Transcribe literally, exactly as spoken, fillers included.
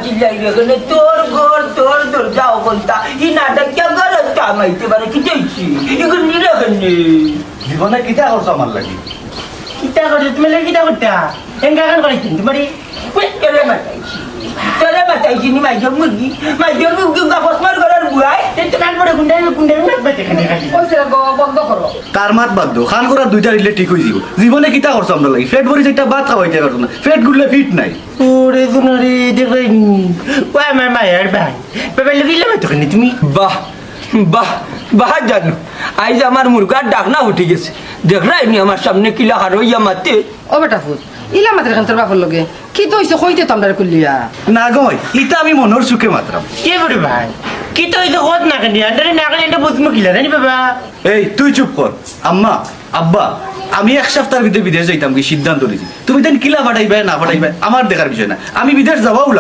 চিল্লাই রে কেনে, তোর ঘর, তোর দরজা অখানতা। ই নাটক কিয়া ঘরত কামাইতে পারে, কিতা অইছে? ইগুন নিরে কেনে? জীবনে কিতা করছো আমার লাগি? কিতা করছো? তুমি লাগি কিতা করতা? এঙ্গা কান করে কিন্তু, মারি। ওই, তোরে মাতাইছি। তোরে মাতাইছি নি, মাইজর মুরগি। মাইজর মুরগি, উগা ফসমার ঘরর বুয়াই। এই তো কান পড়ে গুন্ডা, গুন্ডা, মাত মাতে কেনে খালি। ওই ছেলে গো, বন্ধ করো। তার মাত বাদ দেও, খান করার দুইটা দিলে ঠিক অই যিবো। জীবনে কিতা করছো আমরা লাগি? পেট ভরি চাইরটা ভাত খাওয়াইতে পারছো না, পেট গুললে ফিট নাই। ওরে সোনা রে, দেখরায়নি? ওই আমার মায়ার ভাই। বাবার লগে ইলা মাতো কেনে তুমি? বাহ, বাহ, বাহ জানু। আইজ আমার মুরগার ডাকনা উঠি গেছে। দেখরায়নি আমার সামনে কিলা খাড়া অইয়া মাতে? ও বেটা ফুত, ইলা মাতরে কেনে তোর বাপর লগে? কিতা অইছে কইতে তো আমরারে খুলিয়া? না গো মাই, ইতা আমি মনর সুখে মাতরাম। এ বড় ভাই, কিতা অইছে কত না কেনে? আন্ডারে না কেনে এটা বুঝমু কিলা, জানি বাবা? এই, তুই চুপ কর। আম্মা, আব্বা, আমি এক সপ্তাহর ভিতরে বিদেশ যাইতাম কি সিদ্ধান্ত নিছি। তুমি তাইন কিলা পাঠাইবায় না পাঠাইবায় আমার দেখার বিষয় না। আমি বিদেশ যাওয়াউ লাগবো।